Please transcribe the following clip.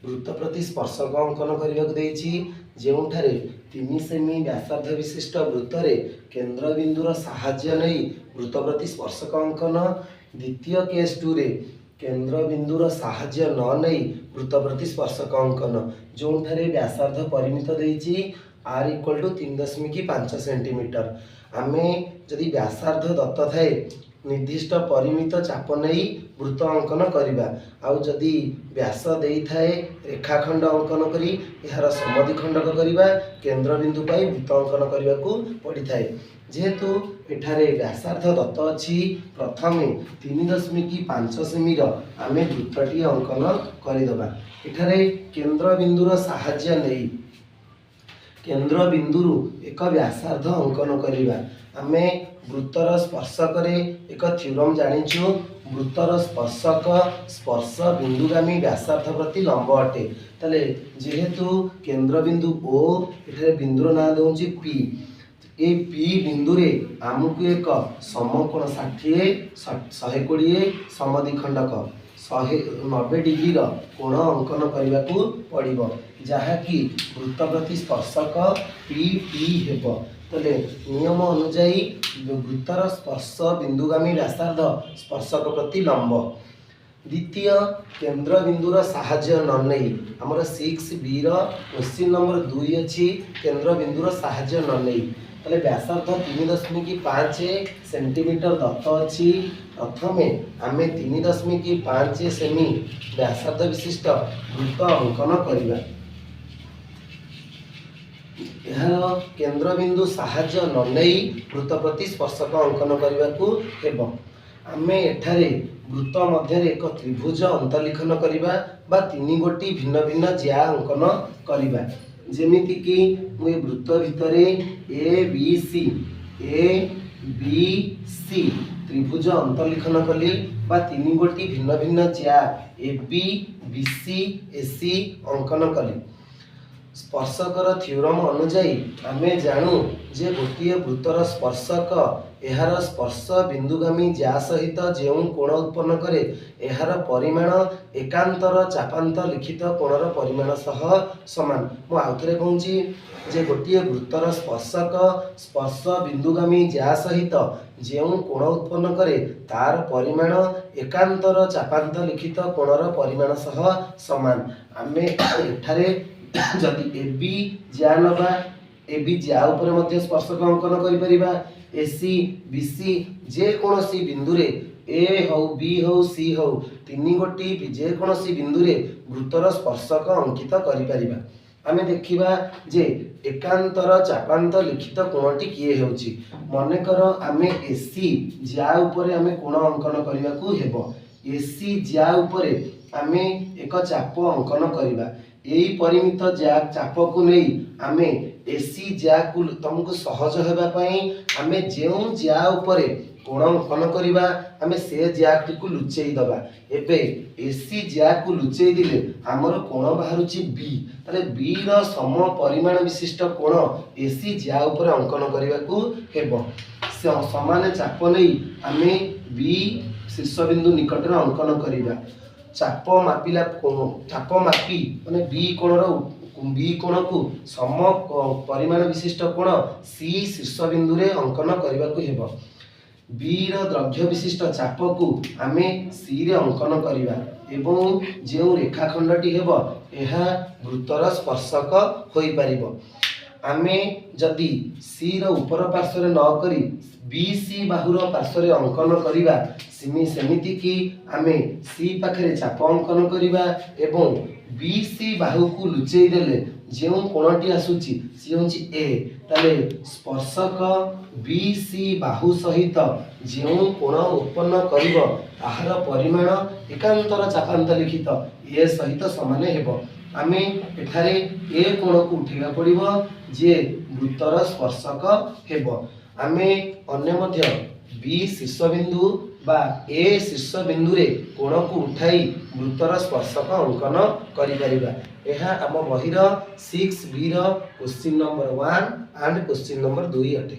ବୃତ୍ତ ପ୍ରତି ସ୍ପର୍ଶକ ଅଙ୍କନ କରିବାକୁ ଦେଇଛି, ଯେଉଁଠାରେ 3 ସେମି ବ୍ୟାସାର୍ଦ୍ଧ ବିଶିଷ୍ଟ ବୃତ୍ତରେ କେନ୍ଦ୍ରବିନ୍ଦୁର ସାହାଯ୍ୟ ନେଇ ବୃତ୍ତ ପ୍ରତି ସ୍ପର୍ଶକ ଅଙ୍କନ। ଦ୍ୱିତୀୟ କେସ୍ ଟୁରେ କେନ୍ଦ୍ରବିନ୍ଦୁର ସାହାଯ୍ୟ ନ ନେଇ ବୃତ୍ତ ପ୍ରତି ସ୍ପର୍ଶକ ଅଙ୍କନ, ଯେଉଁଠାରେ ବ୍ୟାସାର୍ଦ୍ଧ ପରିମିତ ଦେଇଛି ଆର୍ ଇକ୍ୱାଲ୍ ଟୁ 3.5 ସେଣ୍ଟିମିଟର। ଆମେ ଯଦି ବ୍ୟାସାର୍ଦ୍ଧ ଦତ୍ତ ଥାଏ, ନିର୍ଦ୍ଦିଷ୍ଟ ପରିମିତ ଚାପ ନେଇ ବୃତ୍ତ ଅଙ୍କନ କରିବା। ଆଉ ଯଦି ବ୍ୟାସ ଦେଇଥାଏ, ରେଖାଖଣ୍ଡ ଅଙ୍କନ କରି ଏହାର ସମଦ୍ୱିଖଣ୍ଡକ କରିବା, କେନ୍ଦ୍ରବିନ୍ଦୁ ପାଇ ବୃତ୍ତ ଅଙ୍କନ କରିବାକୁ ପଡ଼ିଥାଏ। ଯେହେତୁ ଏଠାରେ ବ୍ୟାସାର୍ଦ୍ଧ ଦତ୍ତ ଅଛି, ପ୍ରଥମେ 3.5 ସେମିର ଆମେ ବୃତ୍ତଟିଏ ଅଙ୍କନ କରିଦେବା। ଏଠାରେ କେନ୍ଦ୍ରବିନ୍ଦୁର ସାହାଯ୍ୟ ନେଇ କେନ୍ଦ୍ରବିନ୍ଦୁରୁ ଏକ ବ୍ୟାସାର୍ଦ୍ଧ ଅଙ୍କନ କରିବା। ଆମେ ବୃତ୍ତର ସ୍ପର୍ଶକରେ ଏକ ଥିଓରମ୍ ଜାଣିଛୁ, ବୃତ୍ତର ସ୍ପର୍ଶକ ସ୍ପର୍ଶ ବିନ୍ଦୁଗାମୀ ବ୍ୟାସାର୍ଦ୍ଧ ପ୍ରତି ଲମ୍ବ ଅଟେ। ତାହେଲେ ଯେହେତୁ କେନ୍ଦ୍ରବିନ୍ଦୁ ଓ, ଏଠାରେ ବିନ୍ଦୁର ନାଁ ଦେଉଛି ପି। ଏଇ ପି ବିନ୍ଦୁରେ ଆମକୁ ଏକ ସମକୋଣ 60, 120 ସମଦ୍ୱିଖଣ୍ଡକ 190 ଡିଗ୍ରୀର କୋଣ ଅଙ୍କନ କରିବାକୁ ପଡ଼ିବ, ଯାହାକି ବୃତ୍ତ ପ୍ରତି ସ୍ପର୍ଶକ ପି ଟି ହେବ। ତାହେଲେ ନିୟମ ଅନୁଯାୟୀ ବୃତ୍ତର ସ୍ପର୍ଶ ବିନ୍ଦୁଗାମୀ ବ୍ୟାସାର୍ଦ୍ଧ ସ୍ପର୍ଶକ ପ୍ରତି ଲମ୍ବ। ଦ୍ୱିତୀୟ, କେନ୍ଦ୍ରବିନ୍ଦୁର ସାହାଯ୍ୟ ନ ନେଇ। ଆମର 6ବିର କୋଶ୍ଚିନ୍ ନମ୍ବର 2 ଅଛି, କେନ୍ଦ୍ରବିନ୍ଦୁର ସାହାଯ୍ୟ ନ ନେଇ। ତାହେଲେ ବ୍ୟାସାର୍ଦ୍ଧ 3.5 ସେଣ୍ଟିମିଟର ଦତ୍ତ ଅଛି। ପ୍ରଥମେ ଆମେ 3.5 ସେମି ବ୍ୟାସାର୍ଦ୍ଧ ବିଶିଷ୍ଟ ବୃତ୍ତ ଅଙ୍କନ କରିବା। ଏହାର କେନ୍ଦ୍ରବିନ୍ଦୁ ସାହାଯ୍ୟ ନ ନେଇ ବୃତ୍ତ ପ୍ରତି ସ୍ପର୍ଶକ ଅଙ୍କନ କରିବାକୁ ହେବ। ଆମେ ଏଠାରେ ବୃତ୍ତ ମଧ୍ୟରେ ଏକ ତ୍ରିଭୁଜ ଅନ୍ତର୍ଲିଖନ କରିବା ବା ତିନି ଗୋଟି ଭିନ୍ନ ଭିନ୍ନ ଜ୍ୟା ଅଙ୍କନ କରିବା। ଯେମିତିକି ମୁଁ ଏ ବୃତ୍ତ ଭିତରେ ଏ ବି ସି, ଏ ବି ସି ତ୍ରିଭୁଜ ଅନ୍ତର୍ଲିଖନ କଲି ବା ତିନି ଗୋଟି ଭିନ୍ନ ଭିନ୍ନ ଜ୍ୟା ଏ ବି, ବି ସି, ଏ ସି ଅଙ୍କନ କଲି। ସ୍ପର୍ଶକର ଥିଓରମ୍ ଅନୁଯାୟୀ ଆମେ ଜାଣୁ ଯେ ଗୋଟିଏ ବୃତ୍ତର ସ୍ପର୍ଶକ ଏହାର ସ୍ପର୍ଶ ବିନ୍ଦୁଗାମୀ ଜ୍ୟା ସହିତ ଯେଉଁ କୋଣ ଉତ୍ପନ୍ନ କରେ, ଏହାର ପରିମାଣ ଏକାନ୍ତର ଚାପାନ୍ତ ଲିଖିତ କୋଣର ପରିମାଣ ସହ ସମାନ। ମୁଁ ଆଉଥରେ କହୁଛି ଯେ ଗୋଟିଏ ବୃତ୍ତର ସ୍ପର୍ଶକ ସ୍ପର୍ଶ ବିନ୍ଦୁଗାମୀ ଜ୍ୟା ସହିତ ଯେଉଁ କୋଣ ଉତ୍ପନ୍ନ କରେ, ତାର ପରିମାଣ ଏକାନ୍ତର ଚାପାନ୍ତ ଲିଖିତ କୋଣର ପରିମାଣ ସହ ସମାନ। ଆମେ ଏଠାରେ ଯଦି ଏ ବି ଜ୍ୟା ନେବା, ଏ ବି ଜ୍ୟା ଉପରେ ମଧ୍ୟ ସ୍ପର୍ଶକ ଅଙ୍କନ କରିପାରିବା। ଏ ସି, ବି ସି, ଯେକୌଣସି ବିନ୍ଦୁରେ, ଏ ହଉ, ବି ହଉ, ସି ହଉ, ତିନି ଗୋଟି ଯେକୌଣସି ବିନ୍ଦୁରେ ବୃତ୍ତର ସ୍ପର୍ଶକ ଅଙ୍କିତ କରିପାରିବା। ଆମେ ଦେଖିବା ଯେ ଏକାନ୍ତର ଚାପାନ୍ତ ଲିଖିତ କୋଣଟି କିଏ ହେଉଛି। ମନେକର ଆମେ ଏସି ଜ୍ୟା ଉପରେ ଆମେ କୋଣ ଅଙ୍କନ କରିବାକୁ ହେବ। ଏସି ଜ୍ୟା ଉପରେ ଆମେ ଏକ ଚାପ ଅଙ୍କନ କରିବା। ଏଇ ପରିମିତ ଜ୍ୟା ଚାପକୁ ନେଇ ଆମେ ଏସି ଜ୍ୟାକୁ, ତମକୁ ସହଜ ହେବା ପାଇଁ ଆମେ ଯେଉଁ ଜ୍ୟା ଉପରେ କୋଣ ଅଙ୍କନ କରିବା, ଆମେ ସେ ଜ୍ୟାଟିକୁ ଲୁଚେଇ ଦେବା। ଏବେ ଏସି ଜ୍ୟାକୁ ଲୁଚେଇ ଦେଲେ ଆମର କୋଣ ବାହାରୁଛି ବି। ତାହେଲେ ବିର ସମ ପରିମାଣ ବିଶିଷ୍ଟ କୋଣ ଏସି ଜ୍ୟା ଉପରେ ଅଙ୍କନ କରିବାକୁ ହେବ। ସମାନ ଚାପ ନେଇ ଆମେ ବି ଶୀର୍ଷବିନ୍ଦୁ ନିକଟରେ ଅଙ୍କନ କରିବା। ଚାପ ମାପିଲା କୋଣ, ଚାପ ମାପି ମାନେ ବି କୋଣକୁ ସମ ପରିମାଣ ବିଶିଷ୍ଟ କୋଣ ସି ଶୀର୍ଷବିନ୍ଦୁରେ ଅଙ୍କନ କରିବାକୁ ହେବ। ବିର ଦୈର୍ଘ୍ୟ ବିଶିଷ୍ଟ ଚାପକୁ ଆମେ ସିରେ ଅଙ୍କନ କରିବା ଏବଂ ଯେଉଁ ରେଖାଖଣ୍ଡଟି ହେବ, ଏହା ବୃତ୍ତର ସ୍ପର୍ଶକ ହୋଇପାରିବ। ଆମେ ଯଦି ସିର ଉପର ପାର୍ଶ୍ୱରେ ନ କରି ବି ସି ବାହୁର ପାର୍ଶ୍ୱରେ ଅଙ୍କନ କରିବା, ସେମିତିକି ଆମେ ସି ପାଖରେ ଚାପ ଅଙ୍କନ କରିବା ଏବଂ ବି ସି ବାହୁକୁ ଲୁଚେଇ ଦେଲେ ଯେଉଁ କୋଣଟି ଆସୁଛି, ସିଏ ହେଉଛି ଏ। ତାହେଲେ ସ୍ପର୍ଶକ ବି ସି ବାହୁ ସହିତ ଯେଉଁ କୋଣ ଉତ୍ପନ୍ନ କରିବ, ତାହାର ପରିମାଣ ଏକାନ୍ତର ଚାପାନ୍ତ ଲିଖିତ ଏ ସହିତ ସମାନ ହେବ। ଆମେ ଏଠାରେ ଏ କୋଣକୁ ଉଠେଇବାକୁ ପଡ଼ିବ, ଯିଏ ବୃତ୍ତର ସ୍ପର୍ଶକ ହେବ। ଆମେ ଅନ୍ୟ ମଧ୍ୟ ବି ଶୀର୍ଷବିନ୍ଦୁ ବା ଏ ଶୀର୍ଷବିନ୍ଦୁରେ କୋଣକୁ ଉଠାଇ ବୃତ୍ତର ସ୍ପର୍ଶକ ଅଙ୍କନ କରିପାରିବା। ଏହା ଆମ ବହିର 6ବିର question number 1 and question number 2 ଅଟେ।